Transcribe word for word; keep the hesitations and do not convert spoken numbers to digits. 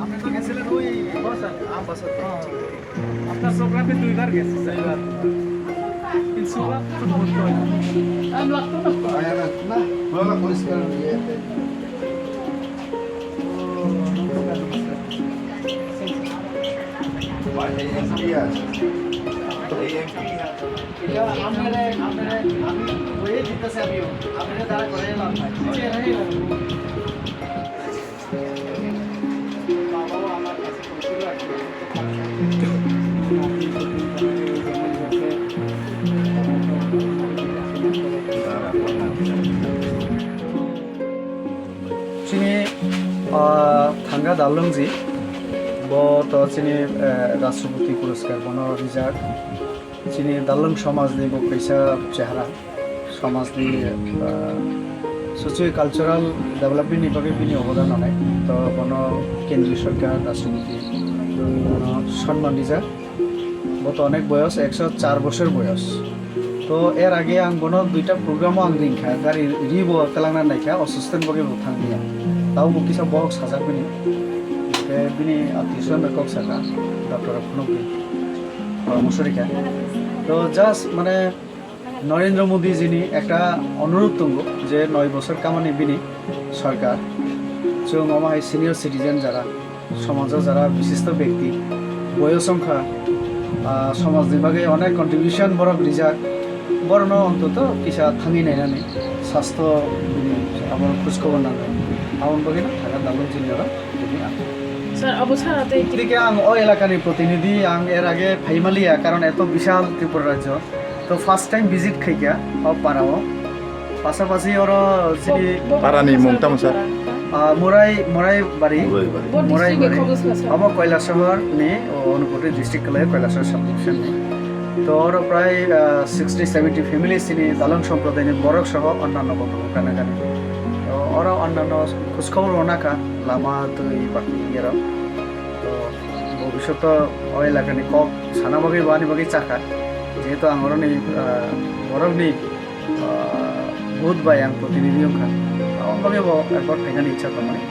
আপনি তো গেছিলেন ওই বছর, আম বছর। হ্যাঁ। আপনার প্রোগ্রামে দুইবার গেছি, দুইবার। কিন্তু ওরা তো নষ্ট হয় না। না, না, না, ওরা পরিষ্কার হয়ে গেছে। ভাই, এই এমপি আছে। এই এমপি আছে। এটা আপনারা, আপনারা, আমি হয়ে জিতেছি আমিও। আপনারা দ্বারা করে লাভ নাই। বাবাও আমার কাছে পৌঁছলো আর কি। Chini, ah, thangka dalungji, bo to chini, eh, Rashtrapati Puraskar bono rijak. Chini dalung somajni bo kaisa chehra, somajni, ah, socio cultural development ni bagwi bini obodan onek. To bono kendriya sorkar, Rashtrapati bono sonman rijak. Bo to onek boyos, ekso char bosor boyos. To er age ang bono duita program o ang ringkha, gari ribo telangna naikha, osusteni bagwi bo thangya. Tabo bo kisa bohok sajak bini. Hwnkhe bini atwiswrwng bai kok saka, doctor rok phunukdi, poramorso rikha. To just mane Narendra Modi jini ekta onurudh tongo je noi bosor kamani bini sorkar. Chwng omo hai senior citizen jara, somajo jara bishisto bekti, boyos wngkha, ah, somajni bagwi onek contribution borok rijak. Borokno ontoto kisa thangwi nainani sastho bini abo khoj khobor nangnai. Aboni bagwino thangka dalung jini oro tini ang. Sir, abo sana tei Tini khe ang o elakani protinidhi, ang er age phaimaliya, karon eto bishal Tripura rajyo. To first time visit khaikha o parao. Pasapasi oro chini Parani mung tamo, sir? Ah, Murai, Murai Bari. Murai Bari. Bo Murai district ni Bari. Khobos na, sir? Abo Kailasahar ni, o, Unakoti district kalai Kailasahar subdivision ni. To oro prai, ah, sixty seventy families ni Dalung Sampradaya ni borok soho onnanno bo tongo gana gana. To oro onnanno khoj khobor rwna kha lama twi baki yerok. To bobishoto o elakani kok sana bagwi bo ani bagwi chakha. Jehetu ang oroni, ah, borokni, ah, vote bai ang protinidhi wngkha. Aboni bagwi bo ekbar phainani ichha tongmani.